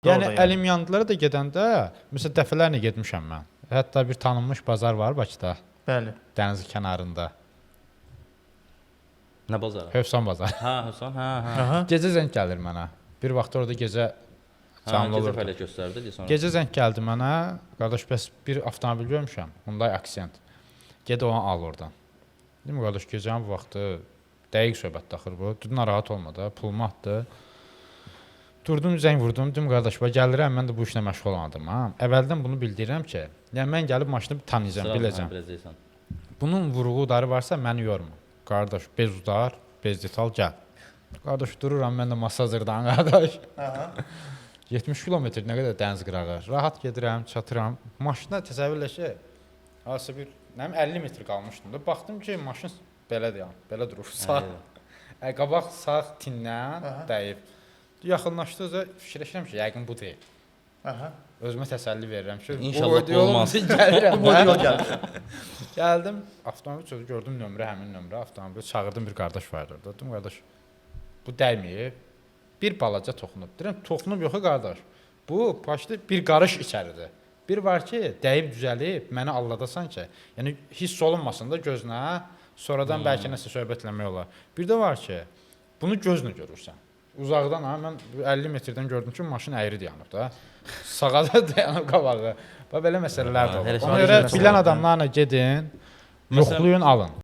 Yəni Orada yəni. Əlim yandılara da gedəndə, məsələn dəfələrlə getmişəm mən. Hətta bir tanınmış bazar var Bakıda, Bəli. dəniz kənarında. Nə bazarı? Hövsan bazarı. Hə, Hüseyn, hə, hə. Aha. Gecə zəng gəlir mənə. Bir vaxt orada gecə Hə, canlı gecə olurdu. fəaliyyət göstərdi deyə sonra. Gecə zəng gəldi mənə. Qardaş, bəs bir avtomobil görmüşəm. Hyundai Accent. Get onu al oradan. Dedim qardaş, gecənin bu vaxtı dəqiq söhbət axır bu. Dedim narahat olma da, pulumu atdı. Durdum, zəng vurdum. Dedim qardaş, bax gəlirəm, mən də bu işlə məşğul olan adamam. Əvvəldən bunu bildirirəm ki, yəni mən gəlib maşını tanıyacağam, Sıra- biləcəm. Hə, biləcəksən. Bunun vuruğu udarı varsa məni yorma. Qardaş, bez udar, bez detal gəl. Qardaş dururam mən də masazırdan qardaş. Aha. 70 kilometr nə qədər dəniz qırağı. Rahat gedirəm, çatıram. Maşına təsəvvür elə ki, hansısa bir nə bilim 50 metr qalmışdım da. Baxdım ki, maşın belədir yəni, belə durur. Sağ, qabaq sağ tindən Aha. dəyib. Yaxınlaşdıqca fikirləşirəm ki, yəqin bu deyil. Aha. Özümə təsəlli verirəm ki, İnşallah bu yolum olmaz. Gəlirəm. Bu yol gəlir. Gəldim, avtomobil sözü gördüm nömrə, həmin nömrə avtomobil çağırdım bir qardaş vardı orada. Dedim qardaş, bu dəyməyib. Bir balaca toxunub. Deyirəm toxunub yox qardaş. Bu paşdı bir qarış içəridir. Bir var ki, dəyib düzəlib məni aldadasan ki, yəni hiss olunmasın da gözünə, sonradan bəlkə nəsə söhbət eləmək olar. Bir də var ki, bunu gözlə görürsən. Uzaqdan ha, mən 50 metrdən gördüm ki, maşın əyri dayanıb da. Sağa da dayanıb qabağa. Bax belə məsələlər də Ha, olur. elə Ona şey görə məsələ bilən var. adamlarla gedin, Məsələn- yoxlayın, alın.